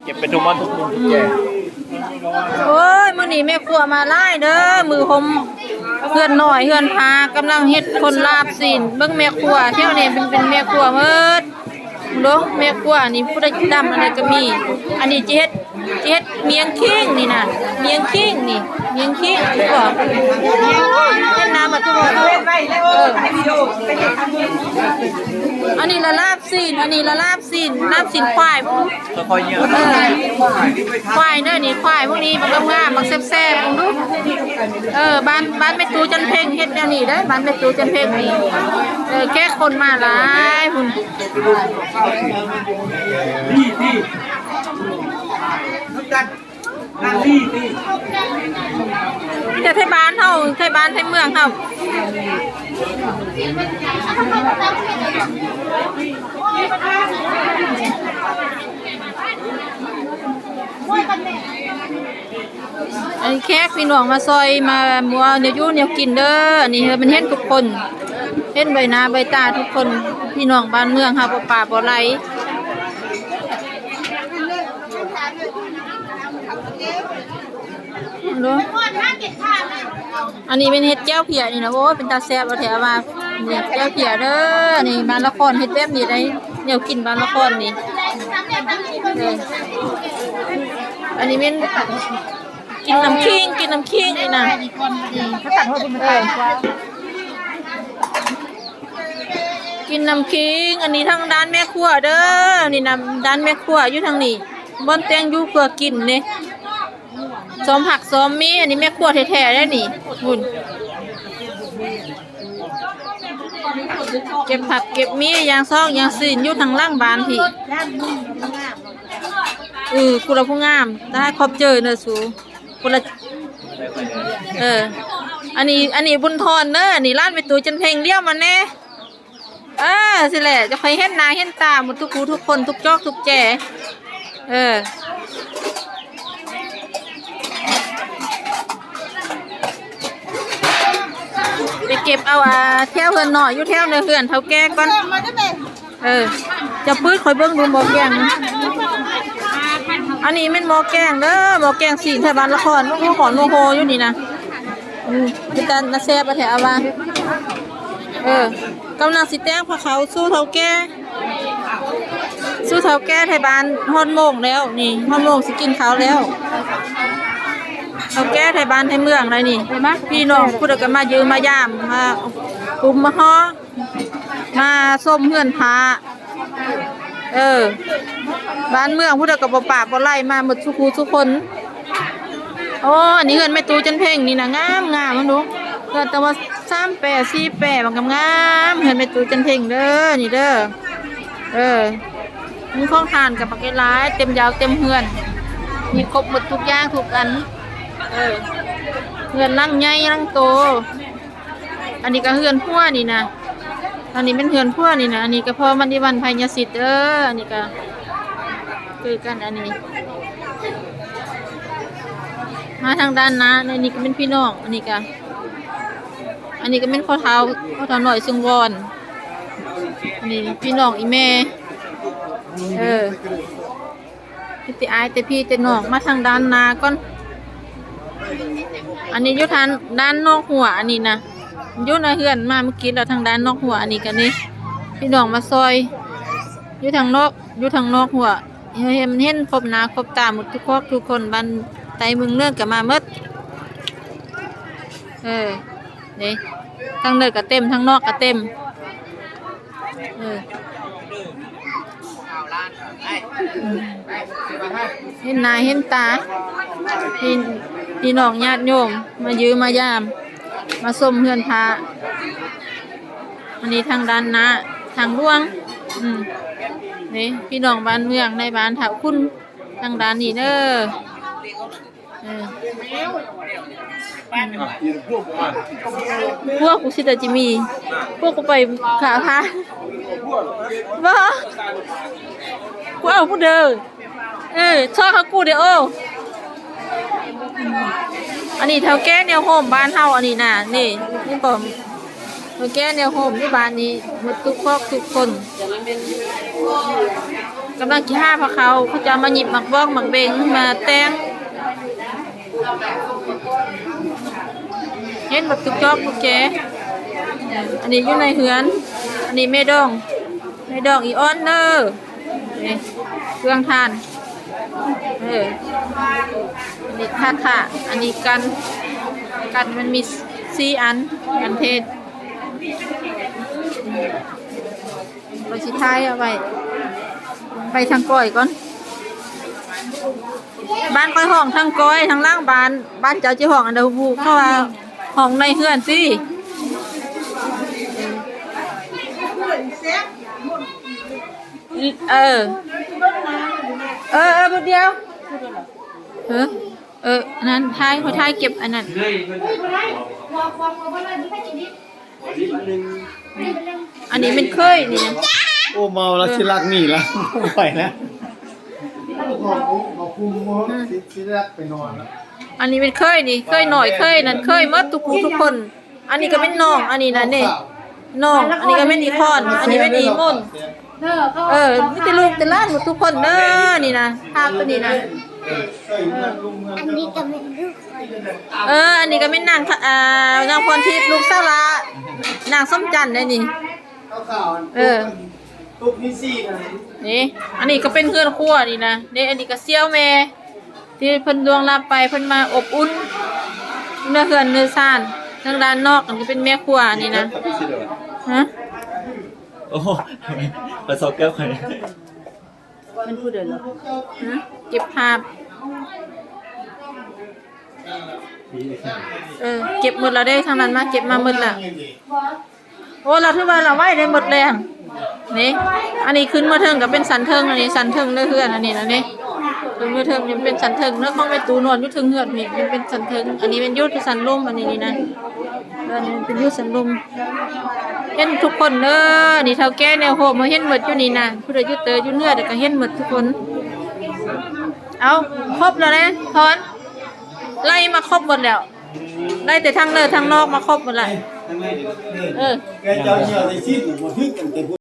ເກັບໄປທຸກໝ່ອນທຸກມຸມທຸກແຈ. ໂອ້ຍ ມື້ນີ້ແມ່ຄົວມາຫຼາຍເດີ ມືໂຮມເຮືອນນ້ອຍເຮືອນພາ ກຳລັງເຮັດຄົນລາບຊີ້ນ. ເບິ່ງແມ່ຄົວແຖວນີ້ເປັນ ເປັນແມ່ຄົວໝົດ. ເບິ່ງເດີ ແມ່ຄົວນີ້ຜູ້ໃດດຳອັນໃດກໍມີ. ອັນນີ້ຊິເຮັດ ຊິເຮັດໝຽງຄີງນີ້ນະ ໝຽງຄີງນີ້ ໝຽງຄີງນີ້ບໍ່ ເຮັດນ້ຳມາທຸກຄົນ. ເອີ ອັນນີ້ລະລາບຊີ້ນ ອັນນີ້ລະລາບຊີ້ນ ລາບຊີ້ນຄວາຍບໍ່? ຄ່ອຍໆຍ່າງ ເອີ ຄວາຍເດີນີ້ ຄວາຍພວກນີ້ບັກງາມໆ ບັກແຊບໆ ເບິ່ງດູ. ເອີ ບ້ານ ບ້ານແມ່ຕູ້ຈັນເພັງເຮັດແນວນີ້ເດ້ ບ້ານແມ່ຕູ້ຈັນເພັງນີ້. ເອີ ແຂກຄົນມາຫຼາຍພຸ້ນ. ມີແຕ່ໄທບ້ານເຮົາ ໄທບ້ານໄທເມືອງເຮົາ. ອັນແຂກພີ່ນ້ອງມາຊ່ອຍ ມາມົວແນວຢູ່ແນວກິນເດີ. ອັນນີ້ເພິ່ນເຫັນທຸກຄົນ ເຫັນໃບໜ້າໃບຕາທຸກຄົນ ພີ່ນ້ອງບ້ານເມືອງເຮົາບໍ່ປາບໍ່ໄຫຼ. ອັນນີ້ແມ່ນເຮັດແຈ່ວເພຍນີ້ນະ ໂອ້ຍ ເປັນຕາແຊບແທ້ວ່າ. ນີ້ແຈ່ວເພຍເດີ ນີ້ບ້ານລະຄອນເຮັດແບບນີ້ໄດ໋ ແນວກິນບ້ານລະຄອນນີ້. ເອີ ອັນນີ້ແມ່ນກິນນ້ຳຂີງ ກິນນ້ຳຂີງນີ້ນະ. ເອີ ກິນນ້ຳຂີງ. ອັນນີ້ທາງດ້ານແມ່ຄົວເດີ ນີ້ນະ ດ້ານແມ່ຄົວຢູ່ທາງນີ້ ບ່ອນແຕ່ງຢູ່ເພື່ອກິນເດ້. ຊອມຜັກຊອມມີ ອັນນີ້ແມ່ຄົວແທ້ໆເດ້ນີ້. ພຸ້ນ ເກັບຜັກເກັບມີ ຢ່າງຊອກຢ່າງຊີ້ນຢູ່ທາງຫຼັງບ້ານພີ້. ເອີ ກູລະຜູ້ງາມ ຕາຍ ຂອບໃຈເດີສູ ກູລະ. ເອີ ອັນນີ້ ອັນນີ້ບຸນທອນເດີ ອັນນີ້ຮ້ານແມ່ຕູ້ຈັນເພັງ ລ້ຽວມາແດ່. ເອີ ຊີ້ແຫຼະ ຈະຄ່ອຍເຫັນໜ້າເຫັນຕາໝົດທຸກຜູ້ທຸກຄົນ ທຸກຈອກທຸກແຈ. ເອີ ໄປເກັບເອົາ ອ່າ ແຖວເຮືອນນ້ອຍ ຢູ່ແຖວເຮືອນເຖົ້າແກ່ກ່ອນ. ເອີ ຈະປືດ ຂ້ອຍເບິ່ງດູໝໍ້ແກງ. ອັນນີ້ແມ່ນໝໍ້ແກງເດີ ໝໍ້ແກງຊີ້ນແຖວບ້ານລະຄອນ ໂອ້ໂຫ ຮ້ອນໂມໂຫຢູ່ນີ້ນະ. ອືມ ເປັນຕານາແຊບແທ້ອາວ່າ. ເອີ ກຳລັງຊິແຕ່ງພາເຂົ້າສູ່ເຖົ້າແກ່ ສູ່ເຖົ້າແກ່ໄທບ້ານ. ຮອດໂມງແລ້ວນີ້ ຮອດໂມງຊິກິນເຂົ້າແລ້ວ. ເຖົ້າແກ່ໄທບ້ານໄທເມືອງໄດ໋ນີ້. ພີ່ນ້ອງຜູ້ໃດກໍມາຢ້ຽມມາຢາມ ມາອຸມມາຫໍ ມາຊົມເຮືອນພະ. ເອີ ບ້ານເມືອງຜູ້ໃດກໍບໍ່ປາກບໍ່ໄຫຼ ມາໝົດສູ່ຄູ່ສູ່ຄົນ. ໂອ້ ອັນນີ້ເຮືອນແມ່ຕູ້ຈັນເພັງນີ້ນະ ງາມໆ ເບິ່ງດູ. ເຮືອນແຕ່ວ່າສາມແປ ສີ່ແປ ມັນງາມໆ ເຮືອນແມ່ຕູ້ຈັນເພັງເດີ ນີ້ເດີ. ເອີ ມີຂອງທານກັບບັກຫຼາຍ ເຕັມຢາວເຕັມເຮືອນ ມີຄົບໝົດທຸກຢ່າງທຸກອັນ. ເອີ ເຮືອນຫຼັງໃຫຍ່ຫຼັງໂຕ. ອັນນີ້ກໍເຮືອນຜົວນີ້ນະ ອັນນີ້ແມ່ນເຮືອນຜົວນີ້ນະ. ອັນນີ້ກໍພໍ່ມັນອີວັນໄພຍາສິດເດີ ອັນນີ້ກໍຄືກັນ. ອັນນີ້ມາທາງດ້ານໜ້າ ອັນນີ້ກໍແມ່ນພີ່ນ້ອງ. ອັນນີ້ກໍ ອັນນີ້ກໍແມ່ນພໍ່ເຖົ້າ ພໍ່ເຖົ້ານ້ອຍຊຸງວອນ. ອັນນີ້ພີ່ນ້ອງອີ່ແມ່ ເອີ ມີແຕ່ອ້າຍແຕ່ພີ່ແຕ່ນ້ອງ. ມາທາງດ້ານໜ້າກ່ອນ. ອັນນີ້ຢູ່ທາງດ້ານນອກຮົ້ວ ອັນນີ້ນະ ຢູ່ໃນເຮືອນມາມື້ກີ້ແລ້ວ ທາງດ້ານນອກຮົ້ວ. ອັນນີ້ກໍນີ້ ພີ່ນ້ອງມາຊ່ອຍຢູ່ທາງນອກ ຢູ່ທາງນອກຮົ້ວ ໃຫ້ມັນເຫັນຄົບໜ້າຄົບຕາໝົດທຸກຄອກທຸກຄົນ. ບ້ານໃຕ້ເມືອງເໜືອກໍມາໝົດ. ເອີ ນີ້ ທາງເໜືອກໍເຕັມ ທາງນອກກໍເຕັມ. ເອີ ເຫັນໜ້າເຫັນຕາ ພີ່ ພີ່ນ້ອງຍາດໂຍມມາຢ້ຽມມາຢາມ ມາຊົມເຮືອນພະ. ອັນນີ້ທາງດ້ານໜ້າທາງຫຼວງ. ອືມ ນີ້ພີ່ນ້ອງບ້ານເມືອງໃນບ້ານທ່າຂຸນ ທາງດ້ານນີ້ເດີ. ເອີ ພວກກູຊິໄດ້ຈິມີ ພວກກູໄປຂ້າພະ ບໍ່ ກູເອົາພຸ້ນເດີ. ເອີ ຊອກຫາກູເດີ. ໂອ້ ອັນນີ້ເຖົ້າແກ່ແນວໂຮມບ້ານເຮົາ ອັນນີ້ນະ ນີ້ ນີ້ບໍ່ ເຖົ້າແກ່ແນວໂຮມຢູ່ບ້ານນີ້ໝົດທຸກຄອກທຸກຄົນ. ກຳລັງຊິຫາພາເຂົາ ເຂົາຈະມາຫຍິບໝາກບອກໝາກເບັງມາແຕ່ງ ເຫັນໝົດທຸກຈອກທຸກແຈ. ອັນນີ້ຢູ່ໃນເຮືອນ ອັນນີ້ແມ່ດອງ ແມ່ດອງອີອອນເດີ. ນີ້ເຄື່ອງຖ່ານ ເອີ ອັນນີ້ທາດຜ້າ ອັນນີ້ກັນ ກັນມັນມີສີ່ອັນ ກັນເພດ. ຂ້ອຍຊິຖ່າຍເອົາໄວ້ ໄປທາງກ້ອຍກ່ອນ. ບ້ານຂ້ອຍຫ້ອງທາງກ້ອຍ ທາງຫຼັງບ້ານ ບ້ານເຈົ້າຊິຫ້ອງອັນໃດບໍ່ຮູ້ ເພາະວ່າຫ້ອງໃນເຮືອນຕິ. ເອີ ເອີ ເອີ ບໍ່ດຽວ ເອີ ເອີ ອັນນັ້ນ ຖ່າຍ ຂ້ອຍຖ່າຍເກັບອັນນັ້ນ. ອັນນີ້ແມ່ນເຂີຍນີ້ນະ. ໂອ້ ເມົາລະ ເອີ ຊິລັກໜີລະ ໄປລະ ອືມ ຊິ ຊິລັກໄປນອນລະ. ອັນນີ້ແມ່ນເຂີຍນີ້ ເຂີຍນ້ອຍ ເຂີຍນັ້ນ ເຂີຍໝົດທຸກຜູ້ທຸກຄົນ. ອັນນີ້ກໍແມ່ນນ້ອງ ອັນນີ້ນະນີ້ ນ້ອງ ອັນນີ້ກໍແມ່ນອີ່ຄອນ ອັນນີ້ແມ່ນອີ່ມົນ. ເອີ ມີແຕ່ລູກແຕ່ຫຼານໝົດທຸກຄົນເດີ ນີ້ນະ ພາບຕົວນີ້ນະ. ອັນນີ້ກໍແມ່ນລູກຂ້ອຍ. ເອີ ອັນນີ້ກໍແມ່ນນາງ ອ່າ ນາງພອນທິບ ລູກສາວຫຼ້າ ນາງສົມຈັນໄດ໋ນີ້. ເອີ ຕຸກມີສີ່ນະ ນີ້ ອັນນີ້ກໍເປັນເຮືອນຄົວນີ້ນະ ນີ້ ອັນນີ້ກໍສ່ຽວແມ່ ທີ່ເພິ່ນລ່ວງລັບໄປ ເພິ່ນມາອົບອຸ່ນເນື້ອເຮືອນເນື້ອຊານ. ທາງດ້ານນອກ ອັນນີ້ເປັນແມ່ຄົວນີ້ນະ. ຮະ? ໂອ້ ໄປຊອກແກ້ວໃຜ? ແມ່ນຜູ້ໃດລະ? ຮະ? ເກັບພາບ ເອີ ເກັບໝົດແລ້ວເດ້ ທາງນັ້ນມາເກັບມາໝົດແລ້ວ. ໂອ້ ລາວຖືວ່າລາວໄຫວໄດ້ໝົດແລ້ວນີ້. ອັນນີ້ຂຶ້ນມາເທິງກໍເປັນຊັ້ນເທິງ ອັນນີ້ຊັ້ນເທິງເດີເຮືອນ ອັນນີ້ນະນີ້ ຂຶ້ນມາເທິງນີ້ເປັນຊັ້ນເທິງເດີ ຂອງແມ່ຕູ້ນອນຢູ່ເທິງເຮືອນນີ້ ມັນເປັນຊັ້ນເທິງ. ອັນນີ້ແມ່ນຢູ່ຊັ້ນລຸ່ມ ອັນນີ້ນີ້ນະ ເຮືອນນີ້ເປັນຢູ່ຊັ້ນລຸ່ມ. ເຫັນທຸກຄົນເດີ ນີ້ເຖົ້າແກ່ແນວໂຮມ ເຮົາເຫັນໝົດຢູ່ນີ້ນະ. ຜູ້ໃດຢູ່ເຕີຢູ່ເໜືອກໍເຫັນໝົດທຸກຄົນ. ເອົາ ຄົບແລ້ວເດ້ ພອນ ໄລ່ມາຄົບໝົດແລ້ວ. ໄດ້ແຕ່ທາງເນີທາງນອກມາຄົບໝົດລະ. ເອີ ແກເຈົ້າເຫື່ອໄດ້ຊີ້ນບໍ່ຖືກກັນແຕ່ຜູ້